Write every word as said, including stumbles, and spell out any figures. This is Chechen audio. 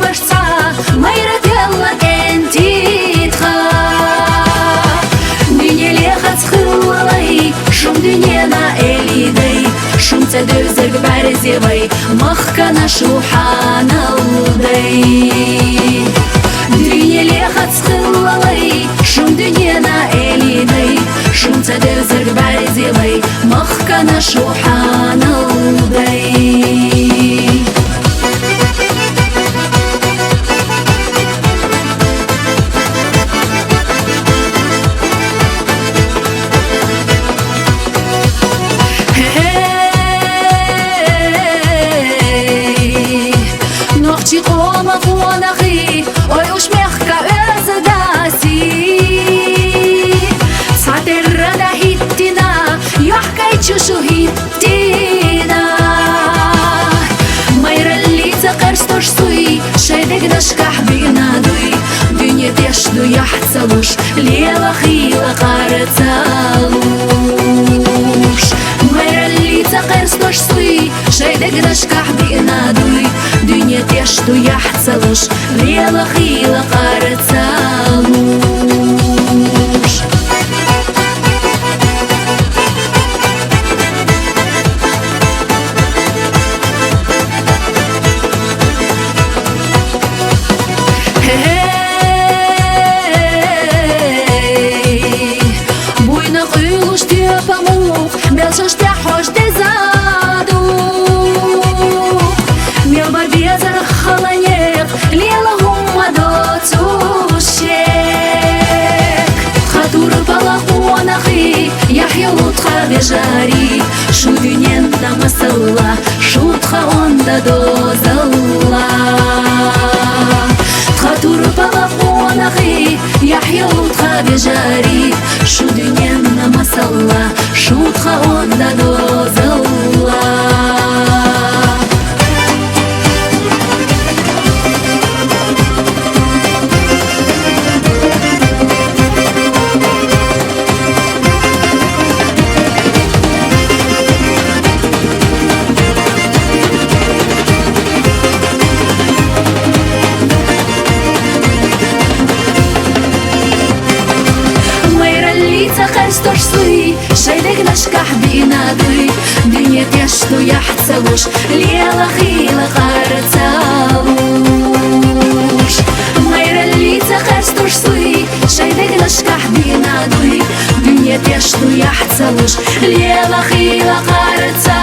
Башха майра телла кӀентий тха. Дуьне лехац хиллалай, шун дуьненан элидай, шун цӀа девзарг бӀарзе вай, махкана шу хьаналдай. Дуьне лехац хиллалай, шун дуьненан элидай, шун цӀа девзарг бӀарзе вай, махкана шу хьаналдай. Хе-хей, нохчий къоман къонахий, ой уж мехка оьзда сий. Цхьатерра дӀахӀиттина, йохкайчу шу хӀиттина. Майраллица къерстош суй, шай дегнашкахь биъна дуй, дуьне тешду яхь ца луш, лела хийла къар ца луш. Майраллица къерстош суй, шай дегнашкахь биъна дуй, дуьне тешду яхь ца луш, лела хийла къар ца луш. Хе-хей, буйна къуьйлуш тоьпа мух, белшаш тӀехьожа деза дух. Мел бар безар хала нех, лела хӀумма доцуш шек. Тха турпала къонахий, яхь йолу тха вежарий, шу дуьненна масалла, шу тхан онда дозалла. Тха турпала къонахий, яхь йолу тха вежарий, шу дуьненна масалла, шу тхан онда дозалла. Майраллица къерстош суй, шай дегнашкахь биъна дуй, дуьне тешду яхь ца луш, лела хийла къар ца луш. Майраллица къерстош суй, шай дегнашкахь биъна дуй, дуьне тешду яхь ца луш, лела хийла къар ца